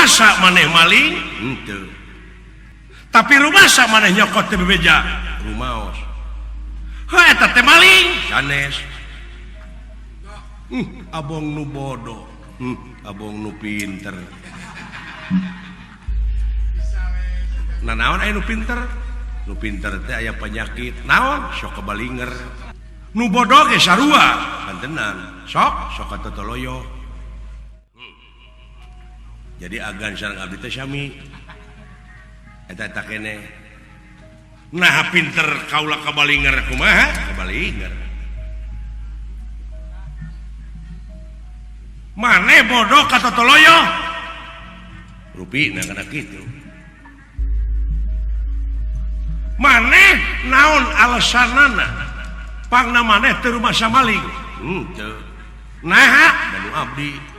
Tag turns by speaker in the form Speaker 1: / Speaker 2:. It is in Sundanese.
Speaker 1: Rumasa maneh maling? Henteu. Tapi rumasa maneh nyokot teu bebeja? Rumaos. Heuh eta teh maling? Sanes. Abong nu bodoh. Abong nu pinter. Nah naon aya nu pinter? Nu pinter teh aya penyakit. Naon? Sok kebalinger. Nu bodoh ge sarua. Kantenan. Sok sok katotoloyo. Jadi agan sareng abdi teh sami. Eta eta keneh. Nah pinter kaula kabalinger kumaha? Kabalinger. Maneh bodoh katotoloyo? Rupi nah kana kitu. Maneh naon alasanana? Pangna maneh teu rumasa maling. Henteu. Naha? Da nu abdi.